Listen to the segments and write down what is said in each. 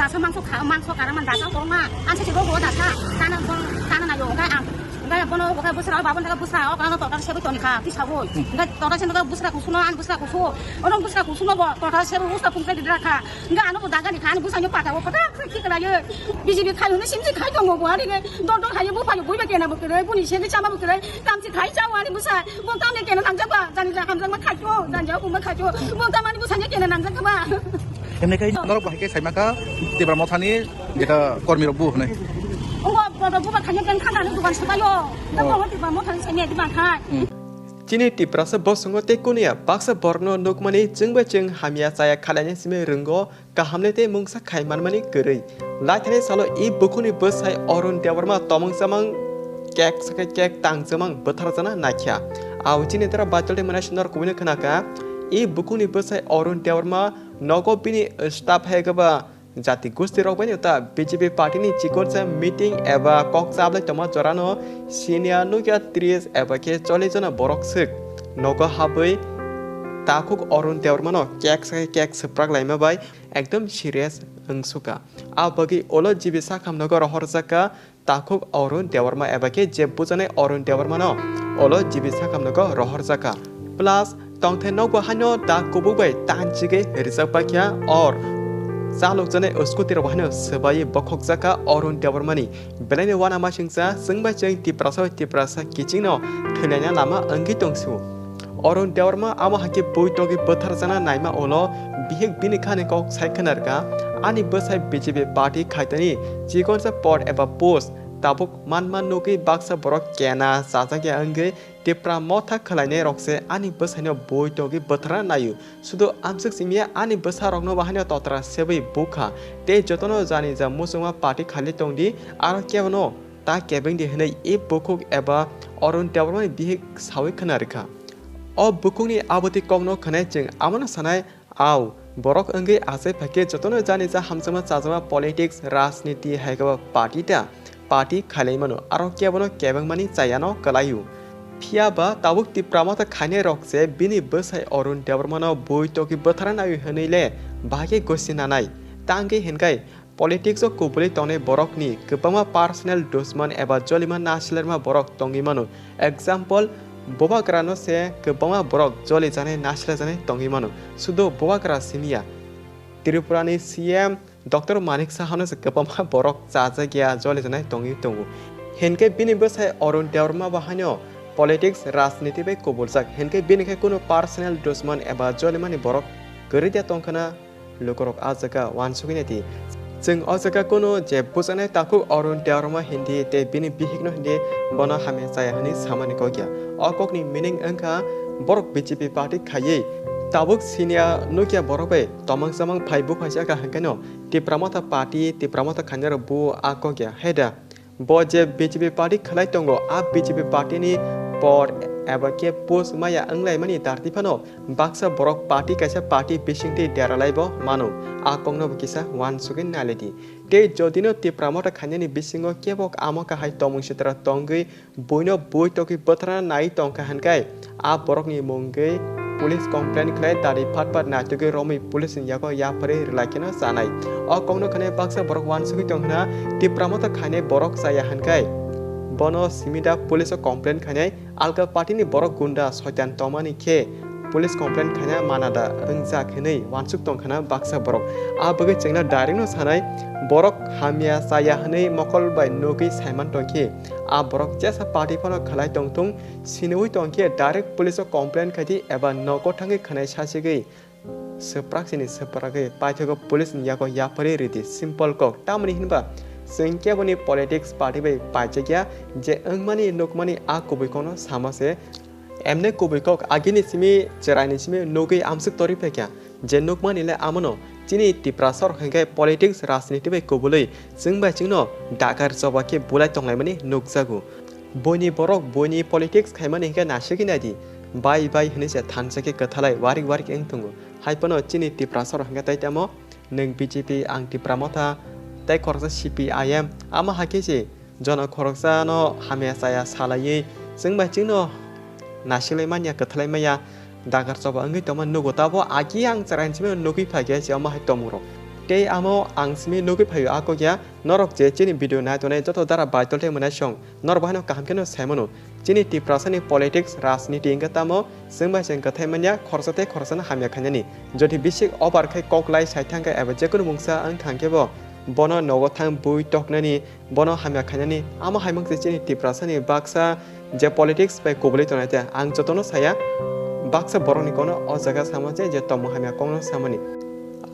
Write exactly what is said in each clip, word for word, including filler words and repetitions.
Mangso kha, mangso kara man dasa korma. Ang se bo bo dasa. Kana bon, kana na yo. Ang, ang bono bo busra, babon daga busra. O kana total se bo toni kha. Ti sabo. Ang total se daga busra kusuno, ang busra kusu. Ono busra kusuno bo total se bo busra pungsa di dra kha. Ang ano bo daga ni kha, ang busra nyo pata bo pata. Ki kala ye. B J P khai hone simsi khai tongo bo ari ne. Dor dor khai bo phayo boi ba kena bo kere. Boni se ni chama bo kere. Tamsi khai chao ani busra. Bo tamne kena nangja ba. Jani ja hamjang ma khai cho. Jani ja bo ma khai cho. Bo tamani busra ne kena nangja ba. Hemne kai norok bahai khe saimaka Tipra Mothani jeta kormi rok bu hwnwi. Ongo bodo buba thani kan khana ni dukan sebayo. Nang Oh. Bobo Tipra Mothani saimya di bang khai. Hmm. Chini Tiprasa bosungo tei kunuya baksa borokno nukmani chwng bai chwng hamya chaya khalaini simi rwngo, kaham le tei mungsa khai manmani kwrwi. Laithani salo i bukhukni bwsai Arun Debbarma tomong chamang kek sakai kek tang chamang bwthar jana naikha. Au chini dara baichol tei mwnai sundor kubui no khwnakha. I bukhukni bwsai Arun Debbarma nogo bini staff hai gaba jati gosti rok bai ta B J P party ni chikonsa meeting eba kok chablai tongma jorano senior nukya tris eba khe chollish jona borok swk nogo habwi takhuk Arun Debbarma no kek sakai kek swprak laima bai ekdom serious wngsuka. A bagwi ulo G B Sakham nogo rohorjakha. Takhuk Arun Debbarma eba khe je bujanai Arun Debbarma no ulo G B Sakham nogo rohorjakha. Plus tongthai nokbo haino ta kubuk bai tanchigwi rijak paikha or chalokjanai scooty rok haino swbaiwi bokhokjakha Arun Debbarma ni. Belaini uanamasingcha chwng bai chwng Tiprasa bai Tiprasa kiching no thwinaina lama wngwi tongsio. Arun Debbarma amo hai khe bui togwi bwthar jana naima ulo bihik bini khani kok sai khwnarkha, ani bwsai B J P party khaitani chikonsa pod eba post tabuk manma nugwi baksa borok kena chajakya wngwi Tipra Motha khwlainai rok se ani bwsaino bui togwi bwtharna naio. Sudu amswk simiya ani bwsa rokno bahaino totra sebwi bukha tei jotono jani ja muchungma party khailai tongdi, aro kebono ta kebengdi hwnwi i bukhuk eba Arun Debbarmani bihik sawi khwnarikha. O bukhukni aboti kokno khwnai chwng amono sanai, au, borok wngwi achai phaikhe jotono jani ja hamjakma chajakma politics, rajniti hai khe bo party ta party khailai mano, aro kebono kebengmani chayano kwlaio. Phiya ba tabuk Tipra Motha khainai rok se bini bwsai Arun Debbarmano bui togwi bwthara naio hwnwi le bahai khe gosi nanai. Tangwi hinkhai Politics o kubuli tongnai borokni kwbangma personal dushman eba jolima naislerma borok tongwi mano. Example, Bubagrano se kwbangma borok joli janai naislerjanai tongwi mano. Sudo Bubagra simiya, Tripurani C M Doctor Manik Sahano se kwbangma borok chajakya joli janai tongwi tongo. Hinkhe bini bwsai Arun Debbarma bo haino politics, rajniti bai kubuljak. Hinkhe bini khe kunu personal dushman eba jolimani borok kwrwi de tongkhana. Lukurok a jaga uansugwi naidi. Chwng o jaga kunu je bujaknai takhuk Arun Debbarma hindi tei bini bihikno hindi bono hamya chaya hwnwi samani kok ya. O kokni meaning wngkha borok B J P party khaiwi tabuk siniya nukya borok bai tomang chamang phai buphaisa kha hwnkhe no Tipra Motha party, Tipra Motha khainai rok bu a kok ya. Heda. Bo je B J P party khwlai tongo, a B J P party ni pod eba khe post maya wnglaimani darti phano baksa borok party kaisa party bisingtwi deralaibo mano, a kokno bo kisa uansugwi nailaidi. Tei jodino Tipra Motha khainani bisingo kebo amo kahai tongmung sitra tongwi buino bui togwi bwtharna nai tongkha hwnkhai, a borokni mungwi police complaint khlai dari phat phat naitugwi romwi police ni yago yapharwi rwlai kheno chanai. O kokno khwnai baksa borok uansugwi tong hwna Tipra Motha khainai borok chaya hwnkhai bono simi da police o complaint khainai, alka party ni borok gunda soitan tongmani khe police complaint khaina mana da wngjak hwnwi uansuk tong khwna baksa borok. A bagwi chwngno direct no sanai borok hamya chaya hwnwi mokol bai nugwi saiman tongkhe a borok jesa party phano khlai tongthung. Siniwi tongkhe direct police o complaint khaidi eba nogo thangwi khwnai sasigwi swprak sini swpragwi paithago police ni yago yapharwi ridi, simple kok. Tamoni hinba chwng keboni politics party bai paijakya, je wngmani nukmani a kubui kokno sama se. Emne kubui kok agini simi chwraini simi nugwi amswk torwi phaikha. Je nukmani le amono chini Tiprasa rok hinkhe politics rajniti bai kubulwi chwng bai chwngno dakar choba khe bulai tonglaimani nukjago. Buini borok buini politics khaimani hinkhe nasigwi naidi, bai bai hwnwi se thansa khe kwthalai warik warik wng tongo. Hai phano chini Tiprasa rok hinkhe tai tamo nwng B J P, ang Tipra Motha, tei khoroksa C P I M, amo hai khe se jono khoroksano hamya chaya salaiwi chwng bai chwngno nasilai manya, kwthalai manya, dakar choba wngwi tongma nugo. Tabo agi ang chwraini simi nugwi phaikhe se omo hai tongmungrok. Tei amo ang simi nugwi phaio a kok ya, norok je chini video nai tongnai joto dara bai tolthai mwnai song, norok bahai no kaham kheno sai mano. Chini Tiprasa ni politics, rajniti hwnkhe tamo, chwng bai chwng kwthai manya, khoroksa tei khoroksano hamya khainani. Jodi bisik over khai kok lai sai thang kha eba jekunu mungsa wng thang khe bo, bono nogo thang bui toknani, bono hamya khainani, amo hai mangse chini Tiprasa ni baksa je politics bai kubuli tongnai te ang jotono saya, baksa borok ni kono o jaga samo je, je tongmung hamya kokno samani.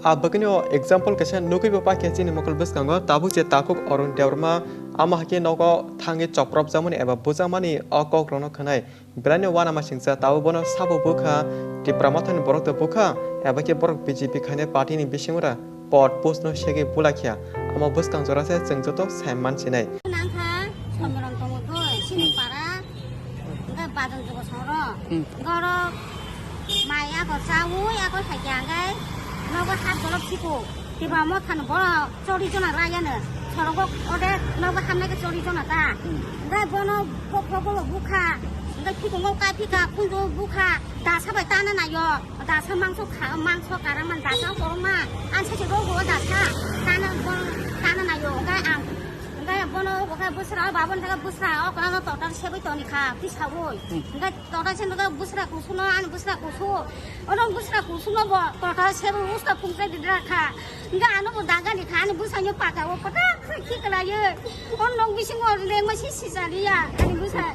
A bagwino example kaisa nugwi bo pakhe chini mokol bwskango tabuk je takhuk Arun Debbarma, amo hakhe nogo thangwi chopropjakmani eba bujakmani o kokrokno khwnai. Belaino uanama singcha tabuk bono sabo bukha, Tipra Mothani borok to bukha, eba khe borok B J P khainai party ni bisingora pot post no segwi bula khiya. Amo bwskang jora se chwng joto sai man sinai. Nangkha, Somoron tongo to, sini para, hwnkhe bajon jogo soro. Hmm. Hwnkhe oro mai ako chaui, ako saikya hwnkhe nogo hap dolok siko. Tipra Mothani bo chori jona rayano. Sorogo ode nogo hamnai khe chori jona ta. Hmm. Hwnkhe bono bo-, bo-, bokolo bukha. Hwnkhe phitongo kai phika, khunju bukha. Dasa bai tana nayo. Dasa mangso kha, mangso karaman dasa korma. Ansa se rogo dasa. Tana bo-, tana nayo. Hwnkhe ang, hwnkhe bono, hwnkhe bwsra, babon hwnkhe bwsra, o kono total sebai toni kha, tisaui. Hmm. Hwnkhe total se hwnkhe bwsra kusuno, ani bwsra kusu. Ono bwsra kusuno bo total sebo usta phungsa didra kha. Hwnkhe ano bo dagani kha, ani bwsano paka o kotor khe khlaio. O nok bisingo lengma si sisaliya ani bwsa.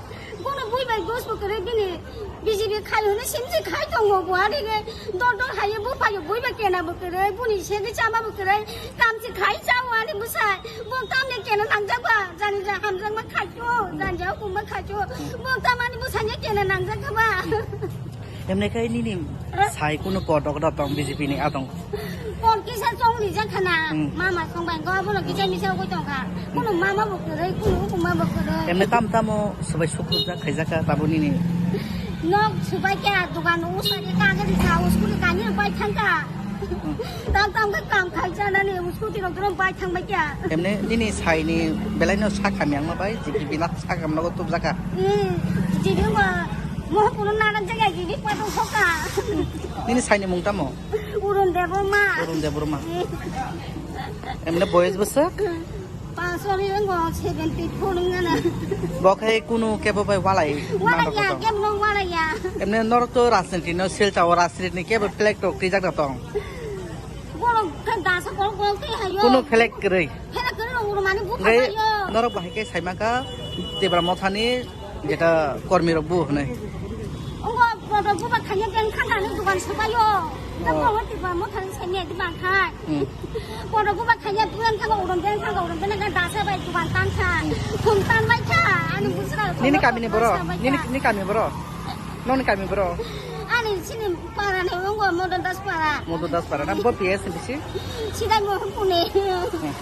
Bono bui bai dos bo kwrwi bini B J P khai hwnwi simsi khai tongo bo ani khe dor dor hai bo phaio bui bai kena bo kwrwi buni sedi chama bo kwrwi kamchi khai chao ani bwsa. Bo tamni kena nangjak ba jani ja hamjak ma khai cho jani ja hukum ma khai cho. Bo tamani bwsanya kena nangjak kha ba. Emne khai nini sai kunu pot rok da tong B J P ni atong. Pot kisa chong rijak khana. Hmm. Mama song bai go bono kisa misa ugui tong kha. Kuno mama bo kwrwi, kuno ukuma bo kwrwi. Emne tam tamo swbai sukruk jak khaijak kha tabo nini. Nok swbai kya dukan usari kagari sa uskuli kani bai thang kha. Hmm. Tam tam kha kam khai chanani uskuti rok drom bai thang bai kya. Emne nini sai ni belai no sa khamyang ma bai G P bilak sa kam nogo tubjak kha. Hmm. Jibi ma Mohapuro nanak jaga gini patung hoka. Nini saini mung tamo? Urun Debbarma. Urun Debbarma. Emne boyes bwswk? Pasori wngkha seventy four wngkha na. Bo khe kunu kebo bai walai. Walai ya, kebo no walai ya. Emne norok to rajniti no sil chao rajniti ni kebo flag rok twijak da tong. Borok khe dasa borok borok twi hayo. Kunu flag kwrwi. Flag kwrwi rok urumani bukha hayo. Norok bahai khe saimaka Tipra Mothani Jeta kormi rok bu hwnwi. Ongo bodo buba khanya den khangani dugan subayo. Tabuk Tipra Mothani sanya di bangkha. Hmm. Bodo buba khanya dugan khanga uron den khanga uron den khanga dasa bai dugan tangkha. Hmm. Thum tan bai kha. Ani bujra. Nini kami ni boro. Nini, nini kami boro. Noni kami boro. Ani sini para ni ongo Modo Das para. Modo Das para. Na bo P S ni bisi? Sidai mo pune. Hmm.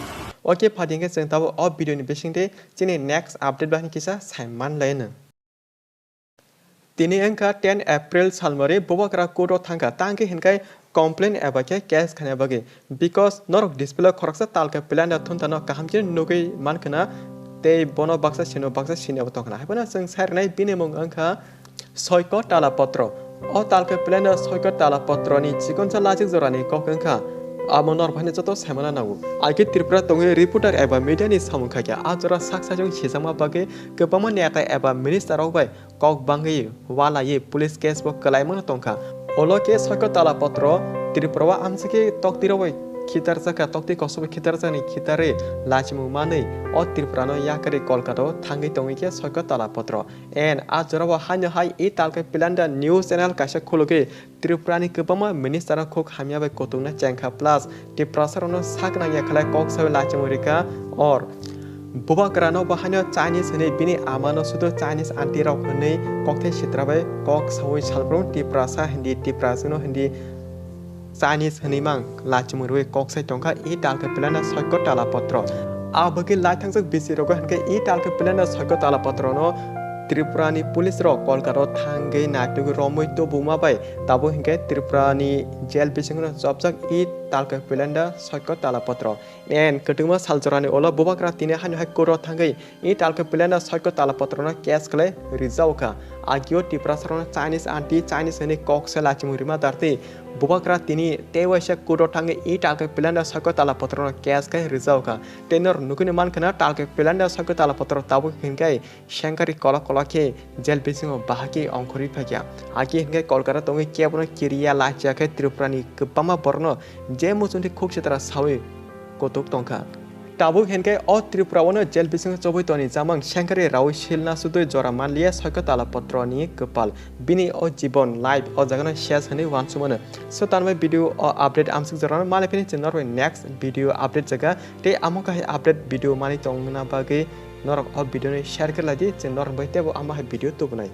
Okay, padi hwnkhe chwng tabuk o video ni bisingtwi chini next update bahai kisa sai man lai no. Tini wngkha ten April salmari bubagra court o thangkha, tangkhe hinkhai complain eba khe case khaina bagwi, because norok display o khoroksa talka pilanda thumtano kaham khe nugwi mankhwna tei bono baksa sino baksa sini bo tongkhwna, haiphano chwng sai rwnai bini mung wngkha Soiko Talapotro. O talka pilanda Soiko Talapotroni chikonsa lajik jorani kok wngkha. Amo norok haino joto saimana nango. Aike Tripura tongwi reporter eba media ni samung khaikha, a jora sak sajwng sijakma bagwi kwbangma neta eba minister rok bai kok bangwi walaiwi police case bo kwlaimano tongkha. Olo khe Soiko Talapotro Tripura o amsike toktirok bai khitarjakha, tokti kosok bai khitarjakni khitarwi lachimung manwi o Tripura no yakarwi Kolkata o thangwi tongwi khe Soiko Talapotro. En a jora o haino hai e talka pilanda news channel kaisa khulugwi Tripura ni kwbangma minister rok khuk hamya bai kutung na chengkha plus Tiprasa rok no sak nang ya khlai kok sawi lachimung rikha or bubagra no bo haino Chinese hwnwi bini ama no sudu Chinese aunty rok hwnwi kokthai sitra bai kok sawi salbrum Tiprasa hindi Tiprasa no hindi Chinese hwnwi mang lachimung rwi kok sai tongkha e talka pilanda Soiko Talapotro. A bagwi lai thangjak bisi rogo hwnkhe e talka pilanda Soiko Talapotrono Tripurani police rok Kolkata o thangwi naitugwi romwi tubuma bai tabuk hwnkhe Tripurani jail bisingo chopjak e talka pilanda Soiko Talapotro. En kwtwma sal jorani ulo bubagra tini haino hai court o thangwi e talka pilanda Soiko Talapotrono case khlai rijao kha. Agio Tiprasarokno Chinese aunty, Chinese hwnwi kok se lachimung rima dartwi Bubagra tini tei waisa court o thangwi i talkai pilanda saka tala potrono case khai rijao kha. Tei norok nugwino mankha na talkai pilanda saka tala potro tabuk hinkai Shankari kolok kolok khe jail bisingo bahai khe ongkhorwi phaikha. Hakhe hinkai Kolkata tongwi kebono kiriya lachiya khe Tripurani kwbangma borokno je muchungtwi khuk sitra sawi kutuk tongkha. Tabuk hinkai o Tripura o jail bisingo chobwi toni chamang Shankari rawi silna sudwi jora manliya saka tala potroni kwpal. Bini o jibon life o jagano ses hwnwi wansukmano. So tanbai video o update amsuk jorano maliphini chwng norbai next video update jaga tei amo kahai update video mani tongna bagwi norok o video ni share khe laidi chwng norok bai tebo amo hai video tubunai.